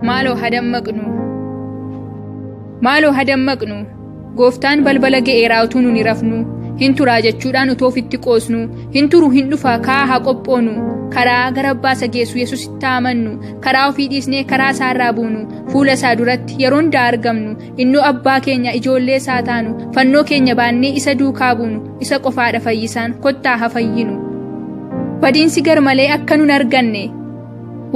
Maaloo hadammaqnu. Maaloo hadammaqnu. Gooftaan balbala ga'eeraa utuu nuni rafnu, hin turaa jechuudhaan utuu ofitti qoosnu, hin turu hin dhufa kaa haa qophoonu, karaa gara abbaa isa geessu Yesusitti haa amannu, karaa ofii dhiisnee karaa isaa irraa buunu, fuula isaa duratti yeroo hundaa argamnu, innoo abbaa keenya ijoollee isaa taanu, fannoo keenya baannee isa duukaa buunu, isa qofaadha fayyisaan, kottaa haa fayyinu. Badiinsi garmalee akka nun arganne,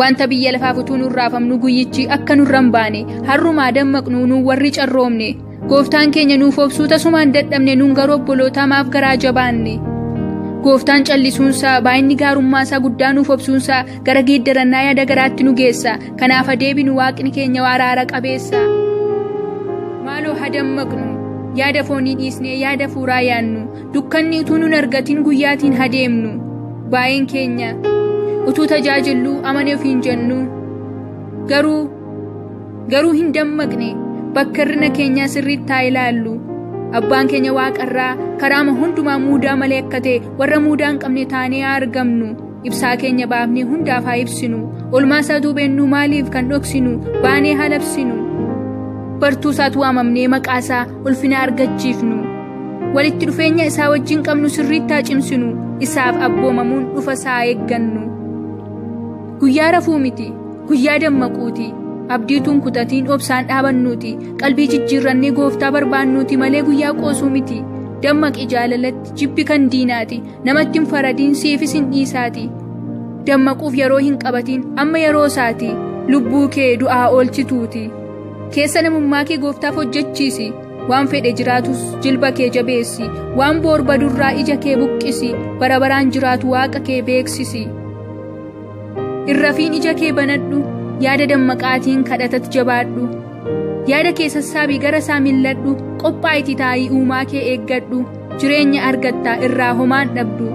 wanta biyya lafaaf utuu nun raafamnu guyyichi akka nurra hin baane, har'umaa dammaqnu nu warri carroomne. Gooftaan keenya nuuf obsuu tasumaan dadhabne, nun garuu obbolootaa maaf garaa jabaanne. Gooftaan callisuunsaa, baay'inni gaarummaasaa guddaa nuuf obsuunsaa gara geeddarannaa yaada garaatti nu geessa. Kanaaf adeebinu, waaqni keenya araara qabeessa. Maaloo hadammaqnu. Yaada foonii dhiisnee yaada fuuraa yaannu. Dukkanni utuu nun argatin guyyaatiin hadeemnu. Baay'een keenya utuu tajaajilluu amane ofiin jennu. Garuu hin dammaqne. Bakka hir'ina keenyaa sirriitti haa ilaallu. Abbaan keenya waaqarraa karaama hundumaa muudaa malee akka ta'e warra muudaa hin qabne taanee haa argamnu. Ibsaa keenya baafnee hundaaf haa ibsinu. Olmaa isaa duubeennu maaliif kan dhoksinu, baanee haa labsinu. Bartuu isaatu waamamnee maqaa isaa ulfina argachiifnu. Walitti dhufeenya isaa wajjin qabnu sirriitti haa cimsinu. Isaaf abboomamuun dhufa isaa eeggannu. Guyyaa rafuu miti, guyyaa dammaquuti. Abdiituun kutatiin obsaan dhaabannuuti. Qalbii jijjiirrannee gooftaa barbaannuuti malee guyyaa qoosuu miti. Dammaqi jaalalatti, jibbi kan diinaati. Namatti hin faradiin, siifis hin dhiisaati. Dammaquuf yeroo hin qabatiin, amma yeroo isaati. Lubbuu kee du'aa oolchituuti. Keessa namummaa kee gooftaaf hojjechiisi. Waan fedhe jiraatus jilba kee jabeessi. Waan boor badurraa ija kee buqqisi. Bara baraan jiraatu waaqa kee beeksisi. Irrafiin ija kee banadhu. Yaada dammaqaatiin kadhatatti jabaadhu. Yaada kee sassaabii gara isaa milladhu. Qophaa'itii taa'ii uumaa kee eeggadhu. Jireenya argattaa irraa homaan dhabdu.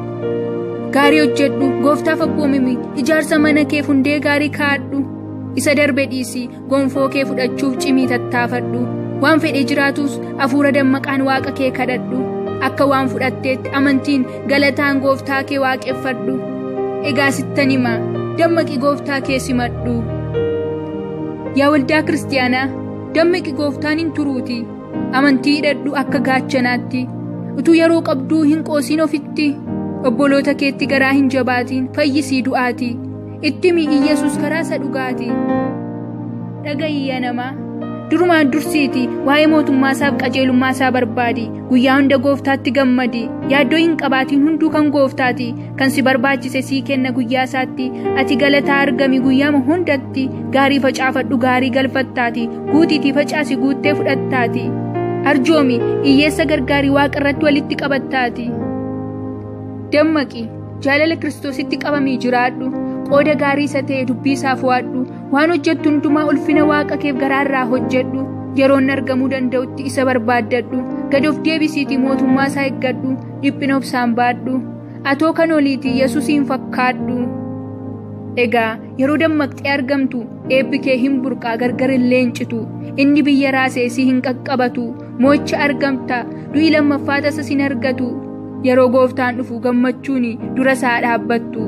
Gaarii hojjedhu, gooftaaf abboomimi, ijaarsa mana kee hundee gaarii kaa'adhu. Isa darbe dhiisi, gonfoo kee fudhachuuf cimii tattaafadhu. Waan fedhe jiraatus hafuura dammaqaan waaqa kee kadhadhu. Akka waan fudhatteetti amantiin galataan gooftaa kee waaqeffadhu. Egaa sittan hima, dammaqi gooftaa kee simadhu. Yaa waldaa kiristaanaa, dammaqi, gooftaan hin turuuti. Amantii hidhadhu akka gaachanaatti. Utuu yeroo qabduu hin qoosiin ofitti. Obboloota keetti garaa hin jabaatiin, fayyisii du'aati. Itti himi Iyyasuus karaa isa dhugaati. Dhaga'i yaa namaa. Durumaan dursiiti waa'ee mootummaa isaaf qajeelummaa isaa barbaadi. Guyyaa hunda gooftaatti gammadi. Yaaddoo hin qabaatiin, hunduu kan gooftaati. Kan si barbaachise sii kenna guyyaa isaatti. Ati galataa argami guyyaama hundatti. Gaarii facaafadhu, gaarii galfattaati. Guutiitii facaasi, guuttee fudhattaati. Arjoomi, hiyyeessa gargaarii, waaqa irratti walitti qabattaati. Dammaqi, jaalala Kiristoositti qabamii jiraadhu. Qooda gaarii isa ta'e dubbii isaa fo'adhu. Waan hojjettu hundumaa ulfina waaqa keef garaarraa hojjedhu. Yeroon argamuu danda'utti isa barbaaddadhu. Gad of deebisiitii mootummaa isaa eeggadhu. Dhiphina obsaan baadhu. Atoo kan oliitii Yesuusiin fakkaadhu. Egaa yeroo dammaqxee argamtu eebbi kee hin burqaa, gargar illee hin citu. Inni biyya raasee si hin qaqqabatu. Mo'icha argamta. Du'i lammaffaa tasa sin argatu. Yeroo gooftaan dhufu gammachuun dura isaa dhaabbattu.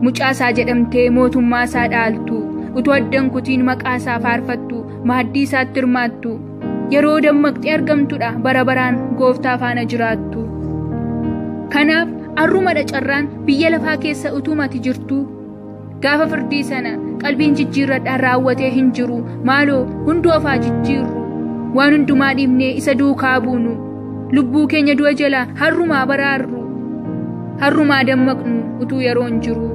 Mucaa isaa jedhamtee mootummaa isaa dhaaltu. Utuu addan kutiin maqaa isaa faarfattu, maaddii isaatti hirmaattu. Yeroo dammaqxee argamtudha bara baraan gooftaa faana jiraattu. Kanaaf arrumadha carraan biyya lafaa keessa utuu ati jirtu. Gaafa firdii sana qalbiin jijjiirradhaan raawwatee hin jiru. Maaloo hunduu ofaa jijjiirru. Waan hundumaa dhiibnee isa duukaa buunu. Lubbuu keenya du'a jala har'umaa baraarru. Har'umaa dammaqnu utuu yeroon jiru.